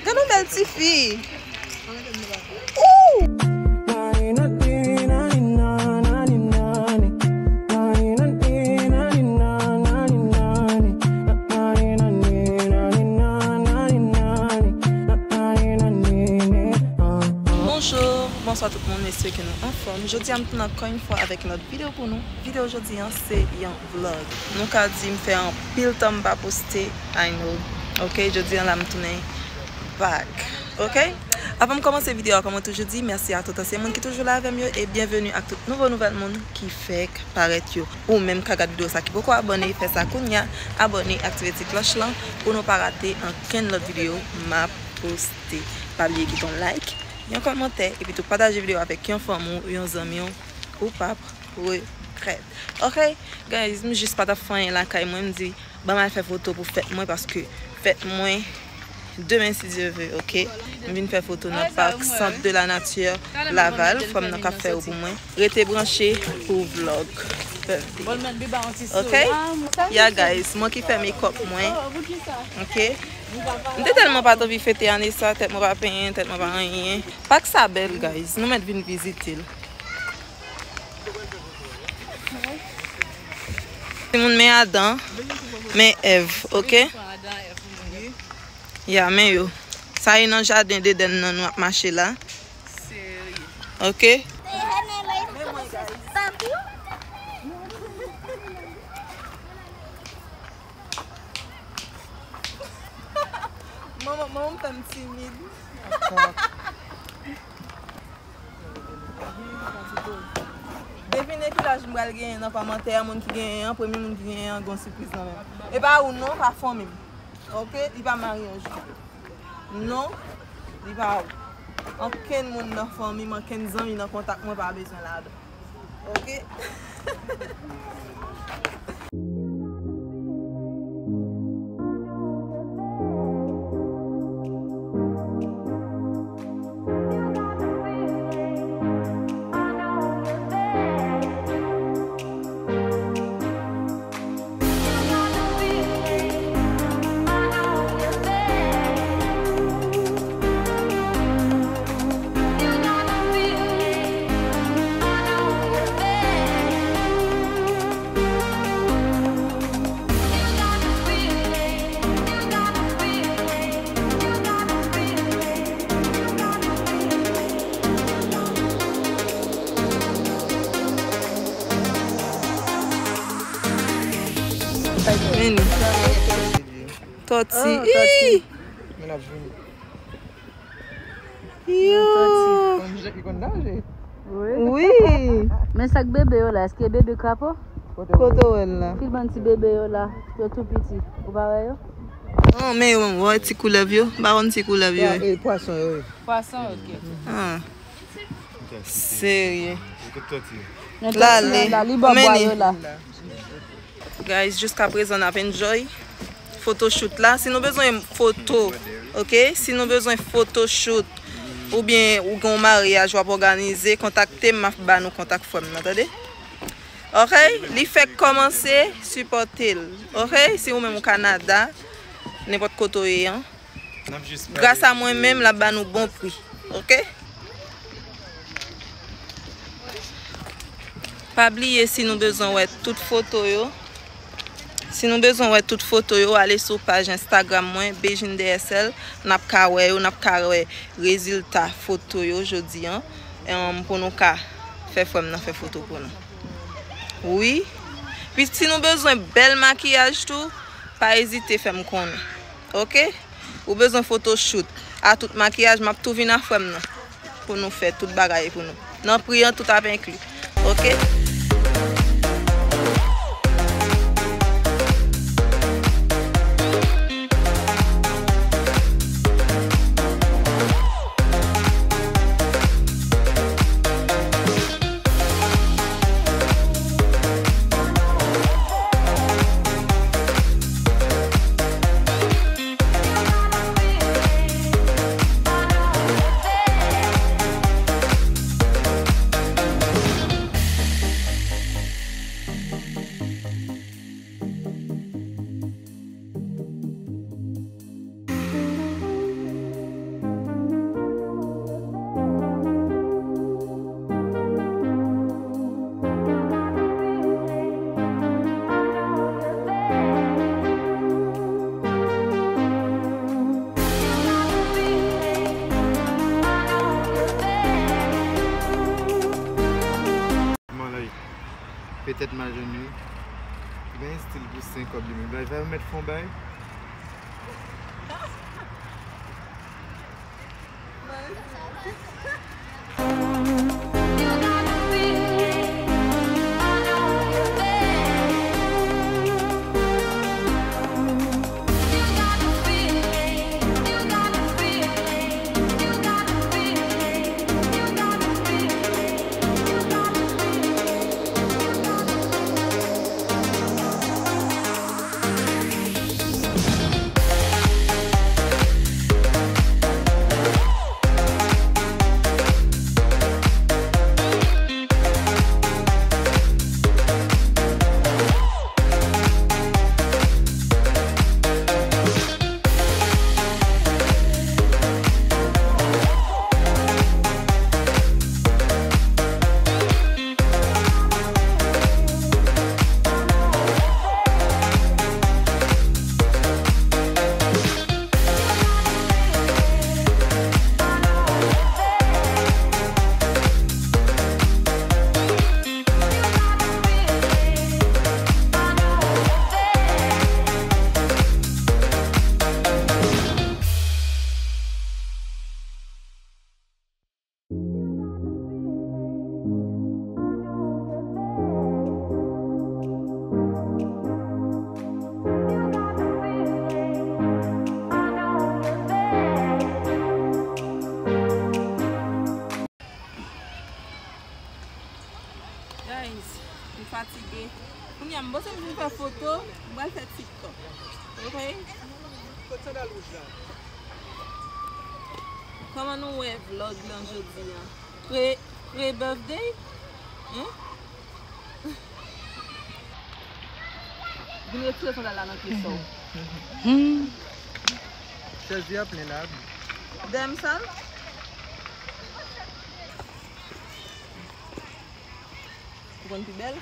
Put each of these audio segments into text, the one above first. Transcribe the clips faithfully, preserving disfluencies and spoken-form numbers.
Gade yon bèl tifi. Ooh! Bonjou, bonswa tout moun, m espere ke nou anfòm. Jodi a m tounen ankò yon fwa avèk yon lòt videyo pou nou. Videyo jodi an se yon vlog. Nou ka di m fè anpil tan m pa poste, I know. Ok, jodi an la m tounen back. Ok? Avan m kòmanse videyo a, kòm mwen toujou di, mèsi a tout ansyen moun ki toujou la avè m yo e byenveni ak tout nouvo nouvèl moun ki fèk parèt yo. Ou menm ka gad videyo sa ki poko abòne, fè sa kounye a, abòne, aktive ti klòch lan pou nou pa rate ankenn lòt videyo m ap poste. Pa bliye kite yon like, yon kòmantè, epi tou pataje videyo avèk yon fanmi w, yon zanmi w, ou p ap regrèt. Ok, guys, m jis pa t ap fè anyen lakay mwen, m di, ban m al fè foto pou fèt mwen, paske fèt mwen demen, si Dye ve, ok? M vin fè foto nan Parc Centre de la Nature Laval, fanm nan k ap fè yo pou mwen. Rete branche pou vlog. Ok? Ya, guys, mwen ki fè makeup mwen. Ok? M te tèlman pa t anvi fete ane sa, tèt mwen pa penyen, tèt mwen pa anyen. Pak sa bèl, guys. Nou mèt vin vizite l. Timoun, men Adan, men Èv, ok? Ya, men yo. Sa e nan jaden Dedenn nan nou ap mache la. Ok? Manman, manman m fè m timid. Devine ki laj m pral genyen nan kòmantè a, moun ki genyen an, premye moun ki genyen an, gon sipriz nan men m. E pa ou non, pa fanmi m. Ok? Li pa marye anjou. Non, li pa ou. Ankenn moun nan fanmi m, ankenn zanmi nan kontak mwen pa bezwen ladan. Ok? Vini. Tòti. Ih! Men l ap vini. Yo! Tòti. Konn jèt, li konn naje. Wi. Wi. Men sa k bebe yo la, èske bebe krapo? Kote w wè l la? Ki bann ti bebe yo la, yo tou piti. Ou pa wè yo? Oh, men yo, wè ti koulèv yo. Ba wè ti koulèv yo. E pwason yo, wi. Pwason, ok. Ah. Serye. L ale. Li bò bwa yo la. Guys, jiskaprezan n ap enjoy photoshoot la. Si nou bezwen foto, ok? Si nou bezwen photoshoot, oubyen ou gen yon maryaj w ap òganize, kontakte m, m ap ba nou kontak frè m nan, tande? Ok? Li fèk kòmanse, sipòte l. Ok? Si ou menm ou Kanada, nenpòt kote w ye an. Gras a mwen menm, l ap ba nou bon pri. Ok? Pa bliye, si nou bezwen wè tout foto yo, si nou bezwen wè tout foto yo, ale sou paj Instagram mwen, Bejine D S L, n ap ka wè yo, n ap ka wè rezilta foto yo jodi an, em, pou nou ka fè frè m nan fè foto pou nou. Wi. Pi si nou bezwen bèl makiyaj tou, pa ezite fè m konnen. Ok? Ou bezwen photoshoot a tout makiyaj, m ap tou vin a frè m nan pou nou fè tout bagay pou nou. Nan pri an, tout ap enkli. Ok? Petèt m a jwenn wi. Li gen stil pou sen kòb li menm. Bay, fè yo mèt fon bay. Guys, m fatige. Kounye a, m panse m fin fè foto, m pral fè TikTok. Ok? Kot sandal wouj la? Kòman nou wè vlog lan jodi a? Pre, pre birthday? Hein? Vin retire sandal la nan pye sa w. Hmm. Chèz li an plen la wi. Dèyè m sal? Ou konn pi bèl?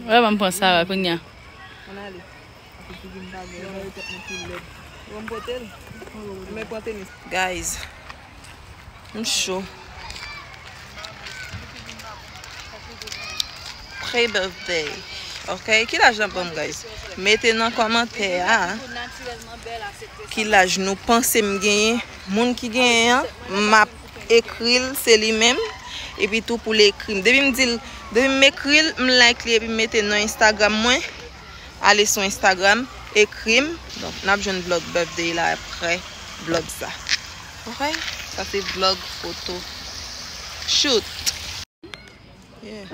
Wè, ban m pran Sara kounye a. Ann ale. Akoz figi m pa bèl, mwen tèt mwen pi lèd. Ou wè m pote l? Men pran tenis. Guys, m cho. Pre-birthday. Ok? Ki laj n ap ban m, guys? Mete nan kòmantè a ki laj nou panse m genyen. Moun ki genyen an, m ap ekri l, se li menm. Epi tou pou l ekri m. Depi m di l, depi m ekri l, m like li epi m mete non Instagram mwen. Ale sou Instagram, ekri m. Donk, n ap jwenn vlog birthday la apre vlog sa. Ok? Sa se vlog foto shoot. Yeah.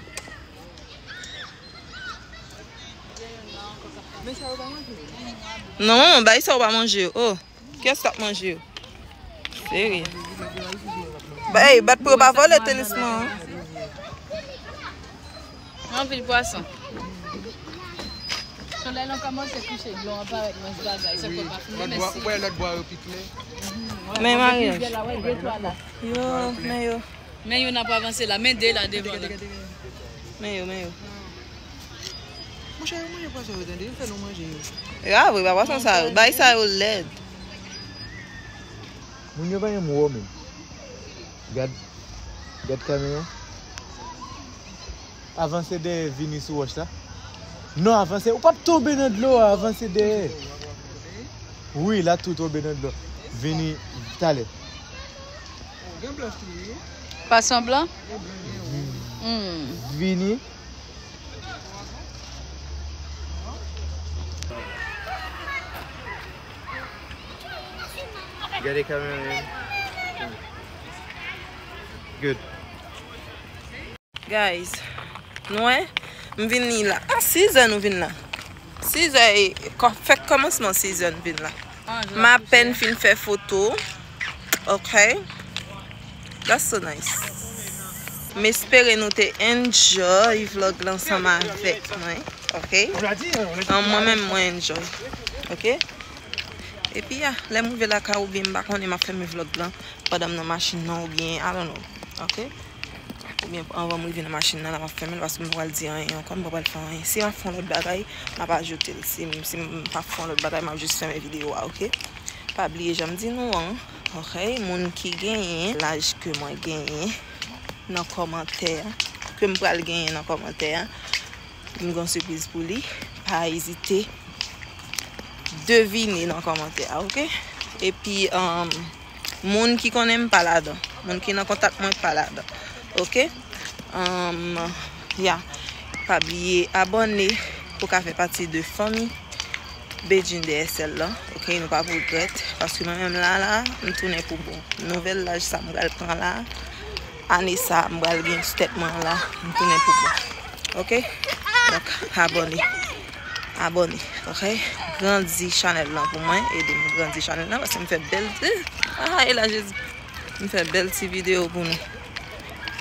Men sa yo pa manje. Non, manman, bay sa yo pa manje. Oh. Kiyès k ap manje yo? Serye. Ba, ey, bat pou yo pa vòlè tenis mwen an. Anpil pwason. Solèy lan kòmanse kouche, dlo an parèt, mwen bagay, sa kò pa fini, men si. Ou wè lòt bwa yo pi klè. Men maryaj. Yo, men yo. Men youn ap avanse la, men de la devan la. Men yo, men yo. Monchè, yo manje pwason yo, tande, yo fè nou manje yo. E pa vre, pa pwason sa yo. Bay sa yo lèd. Moun yo pa janm wè w menm. Gad, gad kamera. Avanse dèyè, vini sou wòch la. Non, avanse. Ou p ap tonbe nan dlo a, avanse dèyè. Wi, l a tou tonbe nan dlo. Vini talè. Pwason blan? Hmm. Vini. Gade kamera, man. Good. Guys, nou wè, m vin li la. A sis zè nou vin la. Sis zè e, kò, fèk kòmansman sis zè nou vin la. M apèn fin fè foto. Ok. That's so nice. M espere nou te enjoy vlog lan ansanm avèk mwen. Ok. An, mwen menm mwen enjoy. Ok. Epi ya, lè m rive lakay oubyen m pa konnen, m ap fèmen vlog lan pandan m nan machin nan oubyen, I don't know. Ok. Oubyen anvan m rive nan machin nan, la m ap fèmen l paske m pa pral di anyen ankò, m pa pral fè anyen. Si m ap fè yon lòt bagay, m ap ajoute l. Si, si m pa fè yon lòt bagay, m ap jis fèmen videyo a, ok? Pa bliye jan m di nou an, ok? Moun ki genyen laj ke mwen genyen nan kòmantè a, ke m pral genyen nan kòmantè a. M gen yon sipriz pou li. Pa ezite devine nan kòmantè a, oke? Epi, um, moun ki konnen m pa ladan. Moun ki nan kontak mwen pa ladan. Oke? Um, ya. Pa bliye abòne pou ka fè pati de fanmi Bedjine D S L lan. Oke, nou p ap regrèt. Paske mwen menm la, la, m tounen pou bon. Nouvèl laj sa m pral pran la. Ane sa, m pral gen sou tèt mwen la, m tounen pou bon. Oke? Donk, abòne. Abòne, oke? Grandi chanèl lan pou mwen, ede m grandi chanèl lan, paske m fè bèl, ah, e la Jezi, m fè bèl ti videyo pou nou.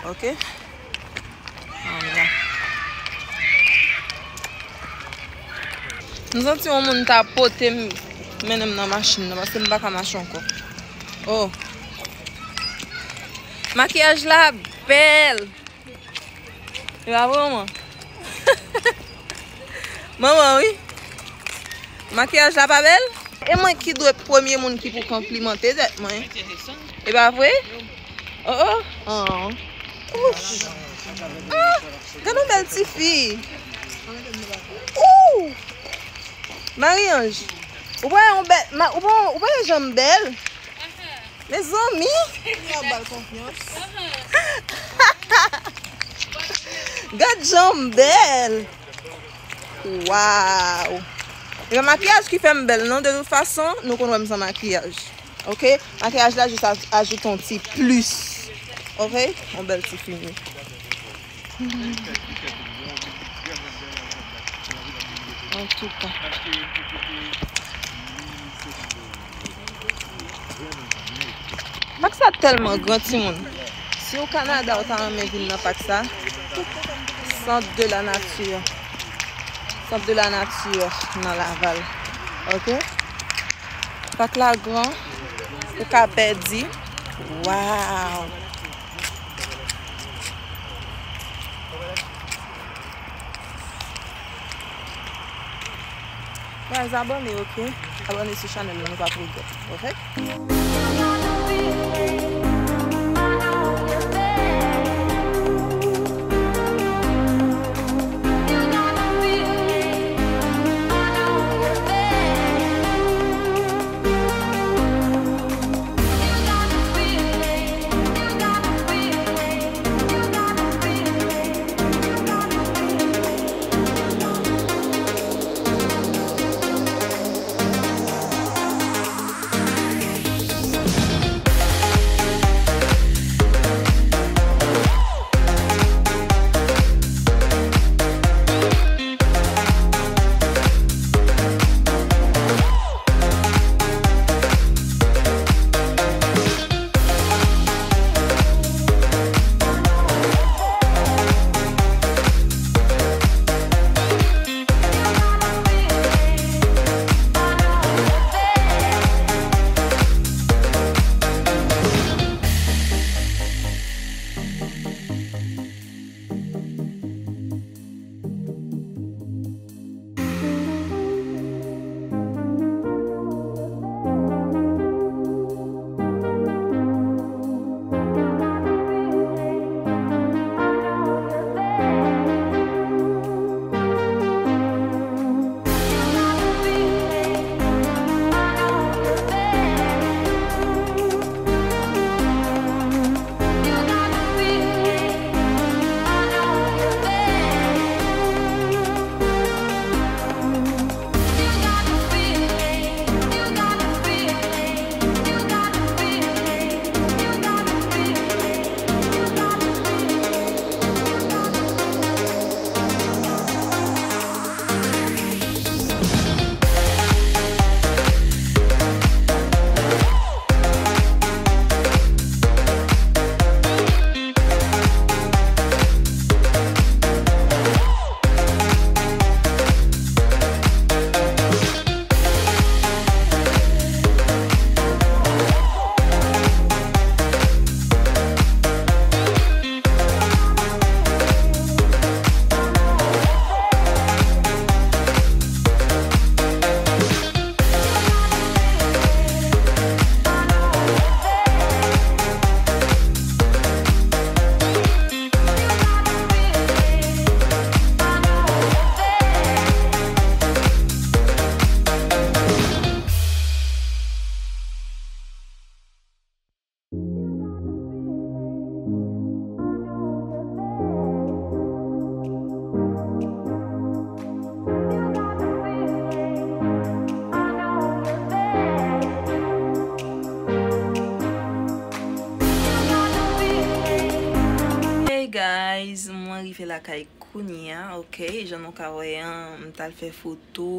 Oke? Anmè. M santi yon moun ta pote m, mennen m nan machin nan, paske m pa ka mache ankò. Oh. Makiyaj la bèl. E pa vre, manman? Manman, wi. Makiyaj la pa bèl? E mwen ki dwe premye moun ki pou konplimante tèt mwen. E pa vre? Oh, oh. Oh. Ouch. Ah, gade yon bèl tifi. Ouh. Marie-Ange. Ou pa yon bèl, ma-, ou pa, ou pa yon janm bèl? Mezanmi! Li ap ba l konfyans. Gad jan m bèl! Waw! E pa makiyaj ki fè m bèl, non. De tout fason, nou konn wè m san makiyaj. Oke? Makiyaj la jis aj-, ajoute yon ti plis. Oke? Yon bèl ti fini. Antouka. Pak sa tèlman gran, timoun. Si w Kanada, ou ta renmen vin nan pak sa, Centre de la Nature. Centre de la Nature nan Laval. Oke? Pak la gran, ou ka pèdi. Waw! Guys, abòne, oke? Abòne sou chanèl la, nou p ap regrèt, oke? Lakay kounye a, ok, jan nou ka wè an, m t al fè foto,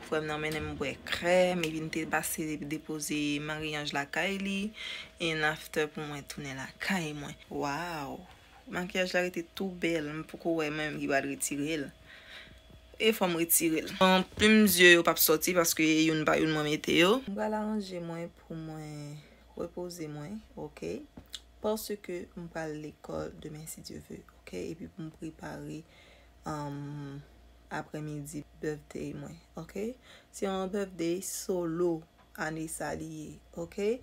frè m nan mennen m bwè krèm, epi m te pase depoze maryaj lakay li, and after pou mwen tounen lakay mwen. Waw! Makiyaj la rete tou bèl, m poko wè mwen menm ki pral retire l. E fò m retire l. Bon, plim zye yo p ap sòti paske youn pa youn mwen mete yo. M pral aranje mwen pou mwen repoze mwen, ok? Paske m pral lekòl demen si Dye ve, ok? Epi pou m prepare um, aprèmidi birthday mwen, ok? Se yon birthday solo ane sa li ye, ok?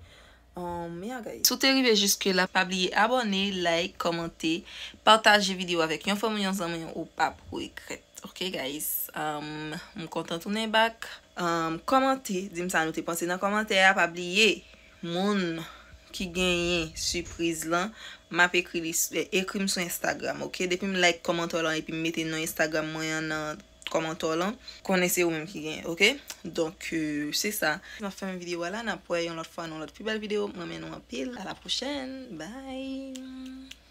Um, yeah, guys. Si w te rive jiske la, pa bliye abòne, like, kòmante, pataje videyo avèk yon fanmi, yon zanmi, ou p ap regrèt. Ok, guys. Um, m kontan tounen back. Um, kòmante, di m sa nou te panse nan kòmantè a. Pa bliye, moun ki genyen sipriz lan, m ap ekri li, ekri m sou Instagram, ok? Depi m like kòmantè w lan epi m mete non Instagram mwen an nan kòmantè w lan, konnen se ou menm ki genyen, ok? Donk, euh, se sa. M ap fèmen videyo a la, n ap wè yon lòt fwa nan yon lòt pi bèl videyo. M renmen nou anpil. A la pwochèn. Bye!